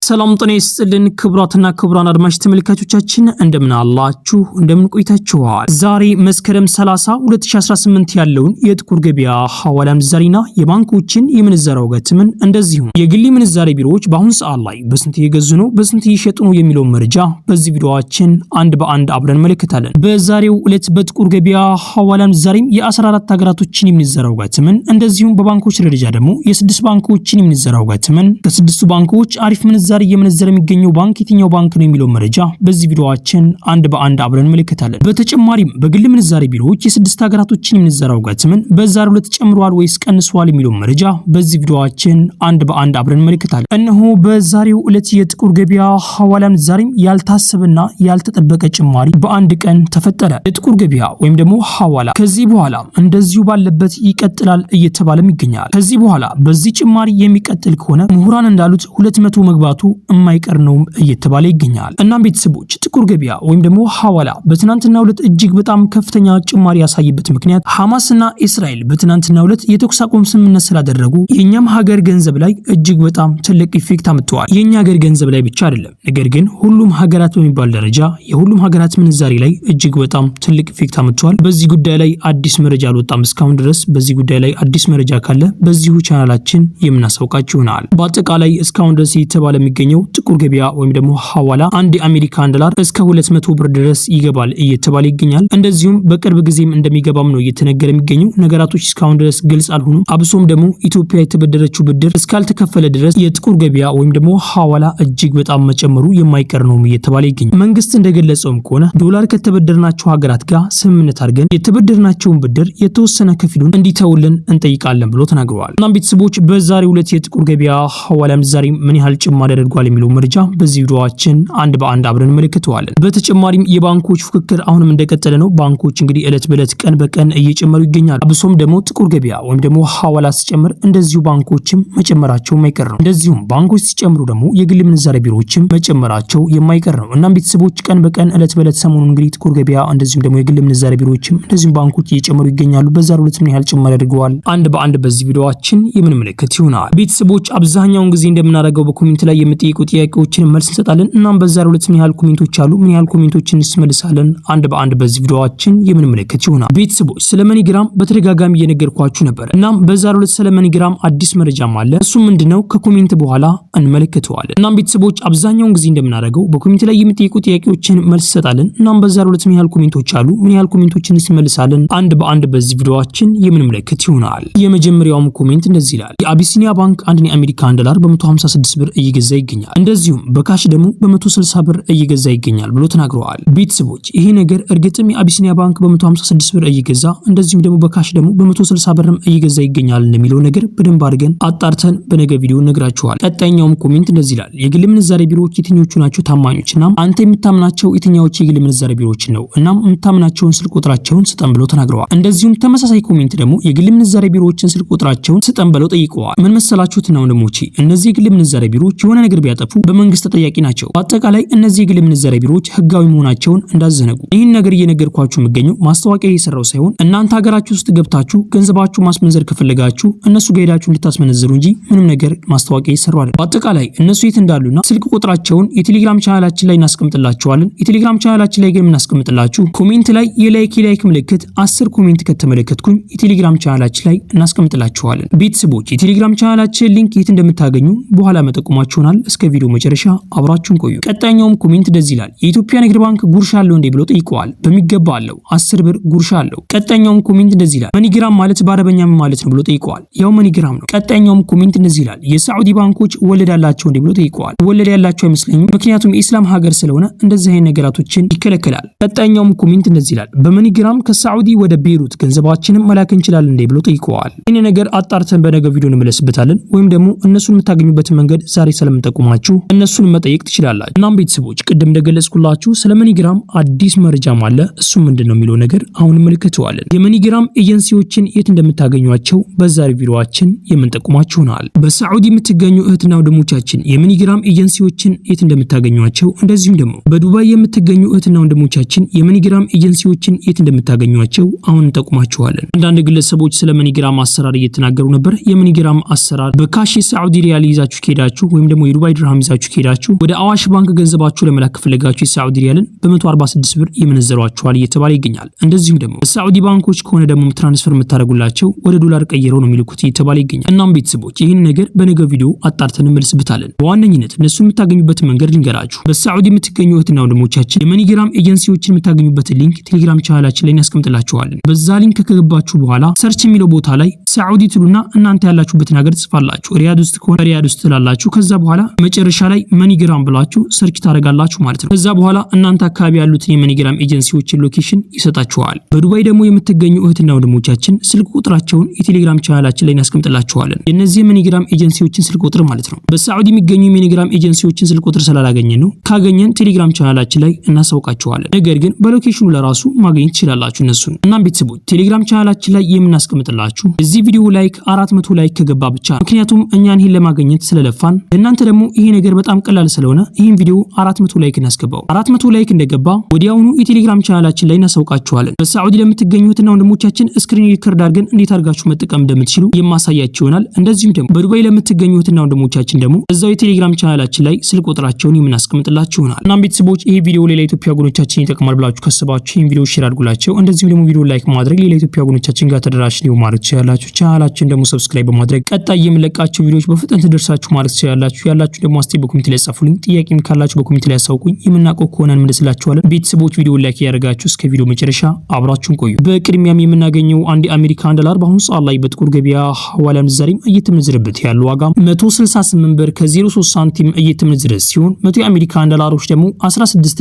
ሰላም ጤና ይስጥልን ክቡራትና ክቡራን አድማጭ ተመልካቾቻችን፣ እንደምን አላችሁ? እንደምን ቆይታችኋል? ዛሬ መስከረም 30 2018 ያለውን የጥቁር ገበያ ሐዋላ ምንዛሬና የባንኮችን የምንዛሬ ዋጋ ተመን፣ እንደዚሁም የግል ምንዛሬ ቢሮዎች በአሁን ሰዓት ላይ በስንት እየገዙ ነው፣ በስንት እየሸጡ ነው የሚለውን መረጃ በዚህ ቪዲዮአችን አንድ በአንድ አብረን እንመለከታለን። በዛሬው ዕለት በጥቁር ገበያ ሐዋላ ምንዛሬም የ14 ሀገራቶችን የምንዛሬ ዋጋ ተመን፣ እንደዚሁም በባንኮች ደረጃ ደግሞ የስድስት ባንኮችን የምንዛሬ ዋጋ ተመን፣ ከስድስቱ ባንኮች አሪፍ ምንዛሬ እየመነዘረ የሚገኘው ባንክ የትኛው ባንክ ነው የሚለው መረጃ በዚህ ቪዲዮአችን አንድ በአንድ አብረን እንመለከታለን። በተጨማሪም በግል ምንዛሬ ቢሮዎች የስድስት ሀገራቶችን የምንዛሬ ዋጋ ተመን በዛሬው ዕለት ጨምሯል ወይስ ቀንሷል የሚለው መረጃ በዚህ ቪዲዮአችን አንድ በአንድ አብረን እንመለከታለን። እነሆ በዛሬው ዕለት የጥቁር ገበያ ሐዋላ ምንዛሬም ያልታሰበና ያልተጠበቀ ጭማሪ በአንድ ቀን ተፈጠረ። የጥቁር ገበያ ወይም ደግሞ ሐዋላ ከዚህ በኋላ እንደዚሁ ባለበት ይቀጥላል እየተባለም ይገኛል። ከዚህ በኋላ በዚህ ጭማሪ የሚቀጥል ከሆነ ምሁራን እንዳሉት 200 መግባቱ የማይቀር ነው እየተባለ ይገኛል። እናም ቤተሰቦች፣ ጥቁር ገበያ ወይም ደግሞ ሐዋላ በትናንትናው ዕለት እጅግ በጣም ከፍተኛ ጭማሪ ያሳየበት ምክንያት ሐማስና እስራኤል በትናንትናው ዕለት የተኩስ አቁም ስምምነት ስላደረጉ የኛም ሀገር ገንዘብ ላይ እጅግ በጣም ትልቅ effect አምጥተዋል። የኛ ሀገር ገንዘብ ላይ ብቻ አይደለም፣ ነገር ግን ሁሉም ሀገራት በሚባል ደረጃ የሁሉም ሀገራት ምንዛሬ ላይ እጅግ በጣም ትልቅ effect አምጥተዋል። በዚህ ጉዳይ ላይ አዲስ መረጃ አልወጣም እስካሁን ድረስ። በዚህ ጉዳይ ላይ አዲስ መረጃ ካለ በዚሁ ቻናላችን የምናሳውቃችሁ ይሆናል። በአጠቃላይ እስካሁን ድረስ እየተባለ የሚገኘው ጥቁር ገበያ ወይም ደግሞ ሐዋላ አንድ የአሜሪካን ዶላር እስከ 200 ብር ድረስ ይገባል እየተባለ ይገኛል። እንደዚሁም በቅርብ ጊዜም እንደሚገባም ነው እየተነገረ የሚገኘው። ነገራቶች እስካሁን ድረስ ግልጽ አልሆኑም። አብሶም ደግሞ ኢትዮጵያ የተበደረችው ብድር እስካልተከፈለ ድረስ የጥቁር ገበያ ወይም ደግሞ ሐዋላ እጅግ በጣም መጨመሩ የማይቀር ነው እየተባለ ይገኛል። መንግስት እንደገለጸውም ከሆነ ዶላር ከተበደርናቸው ሀገራት ጋር ስምምነት አድርገን የተበደርናቸውን ብድር የተወሰነ ከፊሉን እንዲተውልን እንጠይቃለን ብሎ ተናግረዋል። እናም ቤተሰቦች፣ በዛሬው ዕለት የጥቁር ገበያ ሐዋላ ምንዛሬ ምን ያህል ጭማሪ አድርጓል የሚለው መረጃ በዚህ ቪዲዮአችን አንድ በአንድ አብረን እንመለከተዋለን። በተጨማሪም የባንኮች ፉክክር አሁንም እንደቀጠለ ነው። ባንኮች እንግዲህ ዕለት በዕለት፣ ቀን በቀን እየጨመሩ ይገኛሉ። አብሶም ደግሞ ጥቁር ገበያ ወይም ደግሞ ሐዋላ ሲጨምር እንደዚሁ ባንኮችም መጨመራቸው የማይቀር ነው። እንደዚሁም ባንኮች ሲጨምሩ ደግሞ የግል ምንዛሬ ቢሮዎችም መጨመራቸው የማይቀር ነው። እናም ቤተሰቦች፣ ቀን በቀን፣ ዕለት በዕለት ሰሞኑን እንግዲህ ጥቁር ገበያ እንደዚሁም ደግሞ የግል ምንዛሬ ቢሮዎችም እንደዚሁም ባንኮች እየጨመሩ ይገኛሉ። በዛሬው ዕለት ምን ያህል ጭማሪ አድርገዋል? አንድ በአንድ በዚህ ቪዲዮአችን የምንመለከት ይሆናል። ቤተሰቦች፣ አብዛኛውን ጊዜ እንደምናደርገው በ comment ላይ የምትጠይቁ ጥያቄዎችን መልስ እንሰጣለን። እናም በዛሬው ዕለት ምን ያህል comment ኦች አሉ፣ ምን ያህል comment ኦችን እንመልሳለን፣ አንድ በአንድ በዚህ ቪዲዮአችን የምንመለከት ይሆናል። ቤተሰቦች፣ ስለ መኒግራም በተደጋጋሚ እየነገርኳችሁ ነበር። እናም በዛሬው ዕለት ስለ መኒግራም አዲስ መረጃም አለ። እሱ ምንድነው? ከ comment በኋላ እንመለከተዋለን። እናም ቤተሰቦች፣ አብዛኛውን ጊዜ እንደምናደርገው በ comment ላይ የምትጠይቁ ጥያቄዎችን መልስ እንሰጣለን። እናም በዛሬው ዕለት ምን ያህል comment ኦች አሉ፣ ምን ያህል comment ኦችን እንመልሳለን፣ አንድ በአንድ በዚህ ቪዲዮአችን የምንመለከት ይሆናል። የመጀመሪያውም comment እንደዚህ ይላል። የአቢሲኒያ ባንክ አንድን የአሜሪካን ዶላር በ156 ብር እየገዛ ይገኛል። እንደዚሁም በ cash ደግሞ በ160 ብር እየገዛ ይገኛል ብሎ ተናግረዋል። ቤተሰቦች፣ ይሄ ነገር እርግጥም የአቢሲኒያ ባንክ በ156 ብር እየገዛ እንደዚሁም ደግሞ በ cash ደግሞ በ160 ብርም እየገዛ ይገኛል እንደሚለው ነገር በደንብ አድርገን አጣርተን በነገ ቪዲዮ እነግራችኋል። ቀጣይኛውም comment እንደዚህ ይላል። የግል ምንዛሬ ቢሮዎች የትኞቹ ናቸው ታማኞች? እናም አንተ የምታምናቸው የትኛዎቹ የግል ምንዛሬ ቢሮዎችን ነው? እናም የምታምናቸውን ስልክ ቁጥራቸውን ስጠን ብሎ ተናግረዋል። እንደዚሁም ተመሳሳይ comment ደግሞ የግል ምንዛሬ ቢሮዎችን ስልክ ቁጥራቸውን ስጠን ብለው ጠይቀዋል። ምን መሰላችሁትና ወንድሞቼ፣ እነዚህ የግል ምንዛሬ ቢሮዎች የሆነ ነገር ቢያጠፉ በመንግስት ተጠያቂ ናቸው። በአጠቃላይ እነዚህ የግል ምንዛሬ ቢሮዎች ህጋዊ መሆናቸውን እንዳትዘነጉ። ይህን ነገር እየነገርኳችሁ የምገኘው ማስታወቂያ እየሰራው ሳይሆን እናንተ ሀገራችሁ ውስጥ ገብታችሁ ገንዘባችሁ ማስመንዘር ከፈለጋችሁ እነሱ ጋር ሄዳችሁ እንድታስመነዝሩ እንጂ ምንም ነገር ማስታወቂያ እየሰራው አይደለም። በአጠቃላይ እነሱ የት እንዳሉና ስልክ ቁጥራቸውን የቴሌግራም ቻናላችን ላይ እናስቀምጥላችኋለን። የቴሌግራም ቻናላችን ላይ ግን የምናስቀምጥላችሁ comment ላይ የ like ምልክት 10 comment ከተመለከትኩኝ የቴሌግራም ቻናላችን ላይ እናስቀምጥላችኋለን። ቤተሰቦች፣ የቴሌግራም ቻናላችን link የት እንደምታገኙ በኋላ የምጠቁማችሁ ይሆናል። እስከ ቪዲዮ መጨረሻ አብራችሁን ቆዩ። ቀጣይኛውም comment እንደዚህ ይላል። የኢትዮጵያ ንግድ ባንክ ጉርሻ አለው እንዴ ብሎ ጠይቀዋል። በሚገባ አለው። 10 ብር ጉርሻ አለው። ቀጣይኛውም comment እንደዚህ ይላል። መኒግራም ማለት በአረበኛ ምን ማለት ነው ብሎ ጠይቀዋል። ያው መኒግራም ነው። ቀጣይኛውም comment እንደዚህ ይላል። የሳዑዲ ባንኮች ወለድ አላቸው እንዴ ብሎ ጠይቀዋል። ወለድ ያላቸው አይመስለኝም፣ ምክንያቱም የኢስላም ሀገር ስለሆነ እንደዚህ አይነት ነገራቶችን ይከለከላል። ቀጣይኛውም comment እንደዚህ ይላል። በመኒግራም ከሳዑዲ ወደ ቤሩት ገንዘባችንን መላክ እንችላለን እንዴ ብሎ ጠይቀዋል። ይህን ነገር አጣርተን በነገ ቪዲዮ እንመለስበታለን፣ ወይም ደግሞ እነሱን የምታገኙበትን መንገድ ዛሬ ስለምንጠቁማችሁ እነሱን መጠየቅ ትችላላችሁ። እናም ቤተሰቦች፣ ቅድም እንደገለጽኩላችሁ ስለ መኒግራም አዲስ መረጃም አለ። እሱ ምንድን ነው የሚለው ነገር አሁን እንመለከተዋለን። የመኒግራም ኤጀንሲዎችን የት እንደምታገኟቸው በዛሬ ቪዲዮአችን የምንጠቁማችሁ ይሆናል። በሳዑዲ የምትገኙ እህትና ወንድሞቻችን የመኒግራም ኤጀንሲዎችን የት እንደምታገኟቸው፣ እንደዚሁም ደግሞ በዱባይ የምትገኙ እህትና ወንድሞቻችን የመኒግራም ኤጀንሲዎችን የት እንደምታገኟቸው አሁን እንጠቁማችኋለን። አንዳንድ ግለሰቦች ስለ መኒግራም አሰራር እየተናገሩ ነበር። የመኒግራም አሰራር በ cash የሳዑዲ ሪያል ይዛችሁ ከሄዳችሁ ወይም ደግሞ የዱባይ የዱባይ ድርሃም ይዛችሁ ከሄዳችሁ ወደ አዋሽ ባንክ ገንዘባችሁ ለመላክ ከፈለጋችሁ የሳዑዲ ሪያልን በ146 ብር ይመነዘሯችኋል እየተባለ ይገኛል። እንደዚሁም ደግሞ በሳዑዲ ባንኮች ከሆነ ደግሞ transfer የምታደርጉላቸው ወደ ዶላር ቀይረው ነው የሚልኩት እየተባለ ይገኛል። እናም ቤተሰቦች ይህን ነገር በነገ ቪዲዮ አጣርተን እንመልስበታለን። በዋነኝነት እነሱ የምታገኙበት መንገድ ልንገራችሁ። በሳዑዲ የምትገኙ እህትና ወንድሞቻችን የመኒግራም ኤጀንሲዎችን የምታገኙበትን link ቴሌግራም ቻናላችን ላይ እናስቀምጥላችኋለን። በዛ link ከገባችሁ በኋላ search የሚለው ቦታ ላይ ሳዑዲ ትሉና እናንተ ያላችሁበትን ሀገር ትጽፋላችሁ። ሪያድ ውስጥ ከሆነ ሪያድ ውስጥ ትላላችሁ። ከዛ በኋላ መጨረሻ ላይ መኒግራም ብላችሁ search ታደርጋላችሁ ማለት ነው። ከዛ በኋላ እናንተ አካባቢ ያሉትን የመኒግራም ኤጀንሲዎችን location ይሰጣችኋል። በዱባይ ደግሞ የምትገኙ እህትና ወንድሞቻችን ስልክ ቁጥራቸውን የቴሌግራም ቻናላችን ላይ እናስቀምጥላችኋለን። የነዚህ የመኒግራም ኤጀንሲዎችን ስልክ ቁጥር ማለት ነው። በሳዑዲ የሚገኙ የመኒግራም ኤጀንሲዎችን ስልክ ቁጥር ስላላገኘን ነው። ካገኘን ቴሌግራም ቻናላችን ላይ እናሳውቃችኋለን። ነገር ግን በ location ኑ ለራሱ ማግኘት ትችላላችሁ እነሱን። እናም ቤተሰቦች ቴሌግራም ቻናላችን ላይ የምናስቀምጥላችሁ እዚህ ቪዲዮ like 400 like ከገባ ብቻ ነው። ምክንያቱም እኛን ይሄን ለማግኘት ስለለፋን እናንተ ደግሞ ይሄ ነገር በጣም ቀላል ስለሆነ ይህን ቪዲዮ 400 like እናስገባው። 400 like እንደገባ ወዲያውኑ የቴሌግራም ቻናላችን ላይ እናሳውቃችኋለን። በሳዑዲ ለምትገኙትና ወንድሞቻችን screen record አድርገን እንዴት አድርጋችሁ መጠቀም እንደምትችሉ የማሳያችሁ ይሆናል። እንደዚሁም ደግሞ በዱባይ ለምትገኙትና ወንድሞቻችን ደግሞ እዛው የቴሌግራም ቻናላችን ላይ ስልክ ቁጥራቸውን የምናስቀምጥላችሁ ይሆናል። እናም ቤተሰቦች ይሄ ቪዲዮ ሌላ ኢትዮጵያ ወገኖቻችን ይጠቅማል ብላችሁ ካሰባችሁ ይህን ቪዲዮ share አድርጉላቸው። እንደዚሁም ደግሞ ቪዲዮ like ማድረግ ሌላ ኢትዮጵያ ወገኖቻችን ጋር ተደራሽ እንዲሆን ማድረግ ትችላላችሁ። ቻናላችን ደግሞ subscribe በማድረግ ቀጣይ የምለቃቸው ቪዲዮዎች በፍጥነት ደርሳችሁ ማለት ትችላላችሁ። ያላችሁ ደግሞ አስተያየት በ comment ላይ ጻፉልኝ። ጥያቄም ካላችሁ በ comment ላይ አሳውቁኝ። የምናውቀው ከሆነ እንመልስላችኋለን። ቤተሰቦች ቪዲዮ like ያደርጋችሁ እስከ ቪዲዮ መጨረሻ አብራችሁን ቆዩ። በቅድሚያም የምናገኘው አንድ የአሜሪካን ዶላር በአሁኑ ሰዓት ላይ በጥቁር ገበያ ሐዋላ ምንዛሬም እየተመነዘረበት ያለው ዋጋ 168 ብር ከ03 ሳንቲም እየተመነዘረ ሲሆን 100 የአሜሪካን ዶላሮች ደግሞ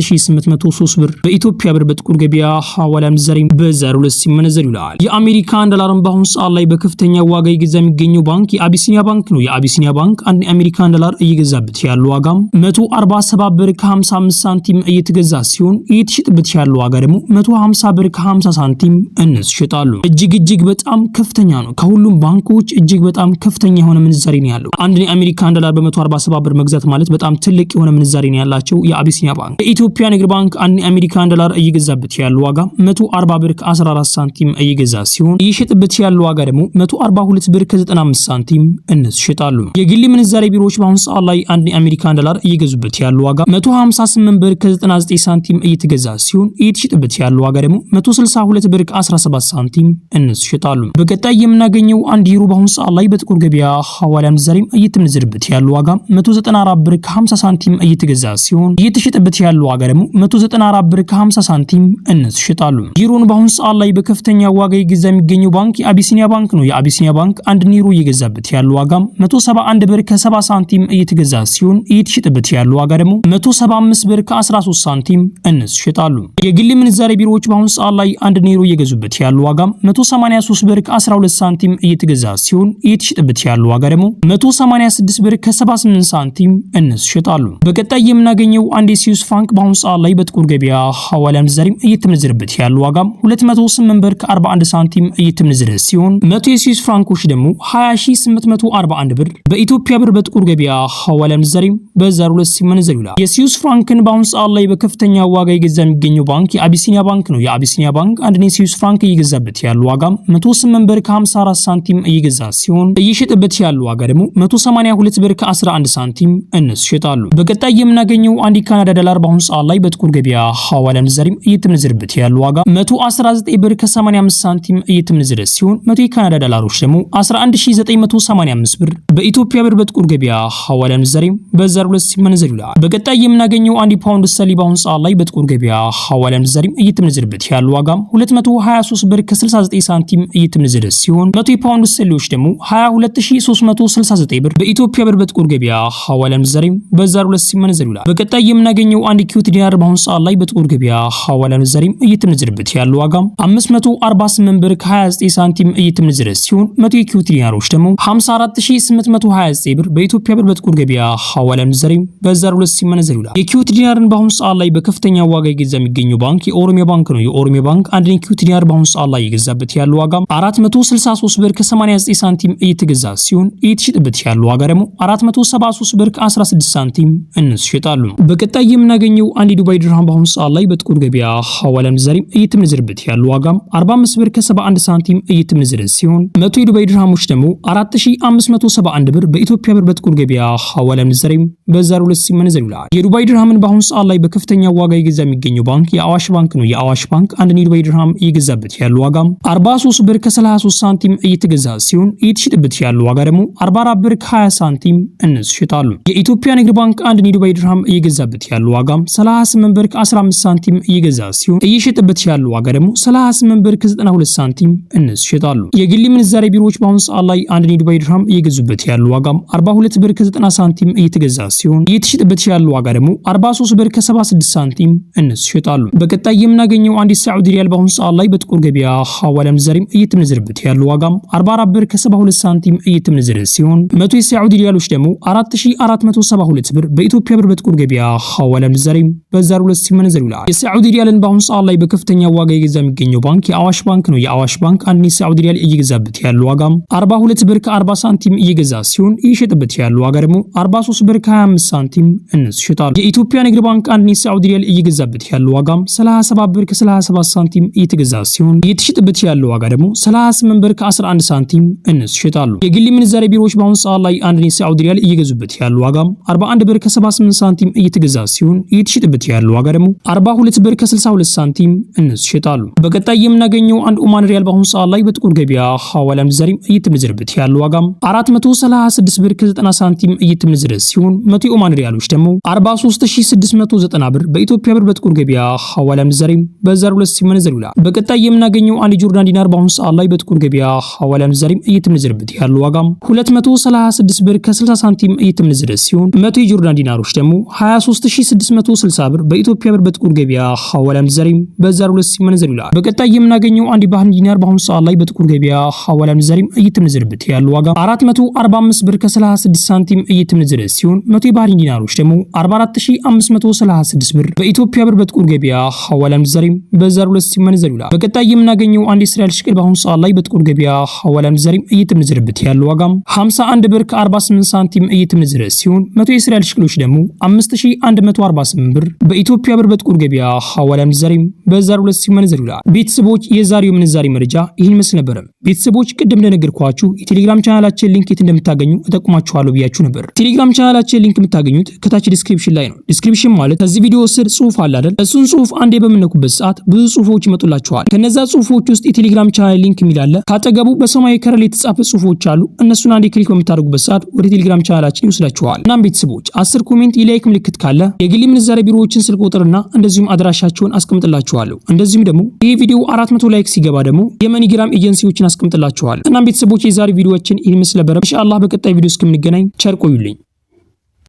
16803 ብር በኢትዮጵያ ብር በጥቁር ገበያ ሐዋላ ምንዛሬም በዛሬው ዕለት ሲመነዘር ይውላል። የአሜሪካን ዶላርን በአሁኑ ሰዓት ላይ በከፍተኛ ዋጋ እየገዛ የሚገኘው ባንክ የአቢሲኒያ ባንክ ነው። የአቢሲኒያ ባንክ አንድ የአሜሪካን ዶላር እየገዛበት ያለው ዋጋም 147 ብር ከ55 ሳንቲም እየተገዛ ሲሆን እየተሸጠበት ያለው ዋጋ ደግሞ 150 ብር ከ50 ሳንቲም እነሱ ይሸጣሉ። እጅግ እጅግ በጣም ከፍተኛ ነው። ከሁሉም ባንኮች እጅግ በጣም ከፍተኛ የሆነ ምንዛሬ ነው ያለው። አንድ የአሜሪካን ዶላር በ147 ብር መግዛት ማለት በጣም ትልቅ የሆነ ምንዛሬ ነው ያላቸው የአቢሲኒያ ባንክ። የኢትዮጵያ ንግድ ባንክ አንድ የአሜሪካን ዶላር እየገዛበት ያለው ዋጋ 140 ብር ከ14 ሳንቲም እየገዛ ሲሆን እየሸጠበት ያለው ዋጋ ደግሞ 142 ብር ከ95 ሳንቲም እነሱ ይሸጣሉ። የግል ምንዛሬ ቢሮዎች በአሁኑ ሰዓት ላይ አንድ የአሜሪካን ዶላር እየገዙበት ያለው ዋጋ 158 ብር ከ99 ሳንቲም እየተገዛ ሲሆን እየተሸጠበት ያለው ዋጋ ደግሞ 162 ብር ከ17 ሳንቲም እነሱ ይሸጣሉ። በቀጣይ የምናገኘው አንድ ዩሮ በአሁኑ ሰዓት ላይ በጥቁር ገበያ ሐዋላ ምንዛሬም እየተመነዘረበት ያለው ዋጋ 194 ብር ከ50 ሳንቲም እየተገዛ ሲሆን እየተሸጠበት ያለው ዋጋ ደግሞ 194 ብር ከ50 ሳንቲም እነሱ ይሸጣሉ። ዩሮን በአሁኑ ሰዓት ላይ በከፍተኛ ዋጋ እየገዛ የሚገኘው ባንክ የአቢሲኒያ ባንክ ነው። የአቢሲኒያ ባንክ አንድ ዩሮ እየገዛበት ያለው ዋጋ 171 ብር ከ70 ሳንቲም እየተገዛ ሲሆን እየተሸጠበት ያለው ዋጋ ደግሞ 175 ብር ከ13 ሳንቲም እነሱ ይሸጣሉ። የግል ምንዛሬ ቢሮዎች በአሁኑ ሰዓት ላይ አንድ ዩሮ እየገዙበት ያለው ዋጋ 183 ብር ከ12 ሳንቲም እየተገዛ ሲሆን እየተሸጠበት ያለው ዋጋ ደግሞ 186 ብር ከ78 ሳንቲም እነሱ ይሸጣሉ። በቀጣይ የምናገኘው አንድ የስዊስ ፍራንክ በአሁኑ ሰዓት ላይ በጥቁር ገበያ ሐዋላ ምንዛሬም እየተመነዘረበት ያለው ዋጋ 208 ብር ከ41 ሳንቲም እየተመነዘረ ሲሆን 100 የስዊስ ፍራንኮች ደግሞ 20841 ብር በኢትዮጵያ ብር በጥቁር ገበያ ሐዋላ ምንዛሬም በዛሬው ዕለት ሲመነዘር ይውላል። የስዊስ ፍራንክን በአሁኑ ሰዓት ላይ በከፍተኛ ዋጋ እየገዛ የሚገኘው ባንክ የአቢሲኒያ ባንክ ነው። የአቢሲኒያ ባንክ አንድ የስዊስ ፍራንክ እየገዛበት ያለው ዋጋ 108 ብር ከ54 ሳንቲም እየገዛ ሲሆን እየሸጠበት ያለው ዋጋ ደግሞ 182 ብር ከ11 ሳንቲም እነሱ ይሸጣሉ። በቀጣይ የምናገኘው አንድ የካናዳ ዶላር በአሁኑ ሰዓት ላይ በጥቁር ገበያ ሐዋላ ምንዛሬም እየተመነዘረበት ያለው ዋጋ 119 ብር ከ85 ሳንቲም እየተመነዘረ ሲሆን 100 የካናዳ ዶላሮች ደግሞ 11985 ብር በኢትዮጵያ ብር በጥቁር ገበያ ሐዋላ ምንዛሬም በዛሬው ዕለት ሲመነዘር ይውላል። በቀጣይ የምናገኘው አንድ ፓውንድ ስተርሊንግ በአሁኑ ሰዓት ላይ በጥቁር ገበያ ሐዋላ ምንዛሬም እየተመነዘረበት ያለው ዋጋ 223 ብር ከ69 ሳንቲም እየተመነዘረ ሲሆን 100 የፓውንድ ስተርሊንጎች ደግሞ 22369 ብር በኢትዮጵያ ብር በጥቁር ገበያ ሐዋላ ምንዛሬም በዛሬው ዕለት ሲመነዘር ይውላል። በቀጣይ የምናገኘው አንድ ኩዌት ዲናር በአሁኑ ሰዓት ላይ በጥቁር ገበያ ሐዋላ ምንዛሬም እየተመነዘረበት ያለው ዋጋ 548 ብር ከ29 ሳንቲም እየተመነዘረ ሲሆን 100 የኩዌት ዲናሮች ደግሞ 54829 ብር በኢትዮጵያ ብር በጥቁር ገበያ ሐዋላ ምንዛሬም በዛሬው ዕለት ሲመነዘር ይውላል። የኩዌት ዲናርን በአሁኑ ሰዓት ላይ በከፍተኛ ዋጋ እየገዛ የሚገኘው ባንክ የኦሮሚያ ባንክ ነው። የኦሮሚያ ባንክ አንድ የኩዌት ዲናር በአሁኑ ሰዓት ላይ እየገዛበት ያለው ዋጋ 463 ብር ከ89 ሳንቲም እየተገዛ ሲሆን እየተሸጠበት ያለው ዋጋ ደግሞ 473 ብር ከ16 ሳንቲም እነሱ ይሸጣሉ። በቀጣይ የምናገኘው አንድ የዱባይ ድርሃም በአሁኑ ሰዓት ላይ በጥቁር ገበያ ሐዋላ ምንዛሬም እየተመነዘረበት ያለው ዋጋ 45 ብር ከ71 ሳንቲም እየተመነዘረ ሲሆን ሲሆን 100 የዱባይ ድርሃሞች ደግሞ 4571 ብር በኢትዮጵያ ብር በጥቁር ገበያ ሐዋላ ምንዛሬም በዛሬው ዕለት ሲመነዘር ይውላል። የዱባይ ድርሃምን በአሁኑ ሰዓት ላይ በከፍተኛ ዋጋ እየገዛ የሚገኘው ባንክ የአዋሽ ባንክ ነው። የአዋሽ ባንክ አንድን የዱባይ ድርሃም እየገዛበት ያለው ዋጋም 43 ብር ከ33 ሳንቲም እየተገዛ ሲሆን እየተሸጠበት ያለው ዋጋ ደግሞ 44 ብር ከ20 ሳንቲም እነሱ ይሸጣሉ። የኢትዮጵያ ንግድ ባንክ አንድን የዱባይ ድርሃም እየገዛበት ያለው ዋጋም 38 ብር ከ15 ሳንቲም እየገዛ ሲሆን እየሸጠበት ያለው ዋጋ ደግሞ 38 ብር ከ92 ሳንቲም እነሱ ይሸጣሉ። የግል ምንዛሬ ቢሮዎች በአሁኑ ሰዓት ላይ አንድን የዱባይ ድርሃም እየገዙበት ያለው ዋጋም 42 ብር ከ90 ሳንቲም እየተገዛ ሲሆን እየተሸጠበት ያለው ዋጋ ደግሞ 43 ብር ከ76 ሳንቲም እነሱ ይሸጣሉ። በቀጣይ የምናገኘው አንድ የሳዑዲ ሪያል በአሁኑ ሰዓት ላይ በጥቁር ገበያ ሐዋላ ምንዛሬም እየተመነዘረበት ያለው ዋጋም 44 ብር ከ72 ሳንቲም እየተመነዘረ ሲሆን 100 የሳዑዲ ሪያሎች ደግሞ 4472 ብር በኢትዮጵያ ብር በጥቁር ገበያ ሐዋላ ምንዛሬም በዛሬው ዕለት ሲመነዘር ይውላል። የሳዑዲ ሪያልን በአሁኑ ሰዓት ላይ በከፍተኛ ዋጋ እየገዛ የሚገኘው ባንክ የአዋሽ ባንክ ነው። የአዋሽ ባንክ አንድ የሳዑዲ ሪያል እየገዛበት ያለው ዋጋም 42 ብር ከ40 ሳንቲም እየገዛ ሲሆን እየሸጠበት ያለው ዋጋ ደግሞ 43 ብር ከ25 ሳንቲም እነሱ ይሸጣሉ። የኢትዮጵያ ንግድ ባንክ አንድ የሳዑዲ ሪያል እየገዛበት ያለው ዋጋም 37 ብር ከ37 ሳንቲም እየተገዛ ሲሆን እየተሸጠበት ያለው ዋጋ ደግሞ 38 ብር ከ11 ሳንቲም እነሱ ይሸጣሉ። የግል ምንዛሬ ቢሮዎች በአሁኑ ሰዓት ላይ አንድ የሳዑዲ ሪያል እየገዙበት ያለው ዋጋም 41 ብር ከ78 ሳንቲም እየተገዛ ሲሆን እየተሸጠበት ያለው ዋጋ ደግሞ 42 ብር ከ62 ሳንቲም እነሱ ይሸጣሉ። በቀጣይ የምናገኘው አንድ ኦማን ሪያል በአሁኑ ሰዓት ላይ በጥቁር ገበያ ሐዋላ ምንዛሬም እየተመነዘረበት ያለው ዋጋም 436 ብር ከ90 ሳንቲም እየተመነዘረ ሲሆን 100 የኦማን ሪያሎች ደግሞ 43690 ብር በኢትዮጵያ ብር በጥቁር ገበያ ሐዋላ ምንዛሬም በዛሬው ዕለት ሲመነዘር ይውላል። በቀጣይ የምናገኘው አንድ ጆርዳን ዲናር በአሁኑ ሰዓት ላይ በጥቁር ገበያ ሐዋላ ምንዛሬም እየተመነዘረበት ያለው ዋጋም 236 ብር ከ60 ሳንቲም እየተመነዘረ ሲሆን 100 የጆርዳን ዲናሮች ደግሞ 23660 ብር በኢትዮጵያ ብር በጥቁር ገበያ ሐዋላ ምንዛሬም በዛሬው ዕለት ሲመነዘር ይውላል። በቀጣይ የምናገኘው አንድ የባህሬን ዲናር በአሁኑ ሰዓት ላይ በጥቁር ገበያ ሐዋላ ምንዛሬም እየተመነዘረበት ያለው ዋጋ 445 ብር ከ36 ሳንቲም እየተመነዘረ ሲሆን 100 የባህሬን ዲናሮች ደግሞ 44536 ብር በኢትዮጵያ ብር በጥቁር ገበያ ሐዋላ ምንዛሬም በዛሬው ዕለት ሲመነዘር ይውላል። በቀጣይ የምናገኘው አንድ የእስራኤል ሽቅል በአሁኑ ሰዓት ላይ በጥቁር ገበያ ሐዋላ ምንዛሬም እየተመነዘረበት ያለው ዋጋም 51 ብር ከ48 ሳንቲም እየተመነዘረ ሲሆን 100 የእስራኤል ሽቅሎች ደግሞ 5148 ብር በኢትዮጵያ ብር በጥቁር ገበያ ሐዋላ ምንዛሬም በዛሬው ዕለት ሲመነዘር ይውላል። ቤተሰቦች የዛሬው ምንዛሬ መረጃ ይህን ይመስል ነበር። ቤተሰቦች ቅድም እንደነገርኳችሁ የቴሌግራም ቻናላችን link የት እንደምታገኙ እጠቁማችኋለሁ ብያችሁ ነበር። ቴሌግራም ቻናላችን link የምታገኙት ከታች description ላይ ነው። Description ማለት ከዚህ ቪዲዮ ስር ጽሁፍ አለ አይደል? እሱን ጽሁፍ አንዴ በምትነኩበት ሰዓት ብዙ ጽሁፎች ይመጡላችኋል። ከነዛ ጽሁፎች ውስጥ የቴሌግራም ቻናል link የሚል አለ። ካጠገቡ በሰማያዊ color የተጻፈ ጽሁፎች አሉ። እነሱን አንዴ click በምታደርጉበት ሰዓት ወደ ቴሌግራም ቻናላችን ይወስዳችኋል። እናም ቤተሰቦች 10 comment የ like ምልክት ካለ የግል ምንዛሬ ቢሮዎችን ስልክ ቁጥርና እንደዚሁም አድራሻቸውን አስቀምጥላችኋለሁ። እንደዚሁም ደግሞ ይህ ቪዲዮ 400 like ሲገባ ደግሞ የመኒግራም ኤጀንሲዎችን አስቀምጥላችኋለሁ። እናም ቤተሰቦች የዛሬ ቪዲዮአችን ይህን ይመስል ነበር። ኢንሻአላህ በቀጣይ ቪዲዮ እስከምንገናኝ ቸር ቆዩልኝ።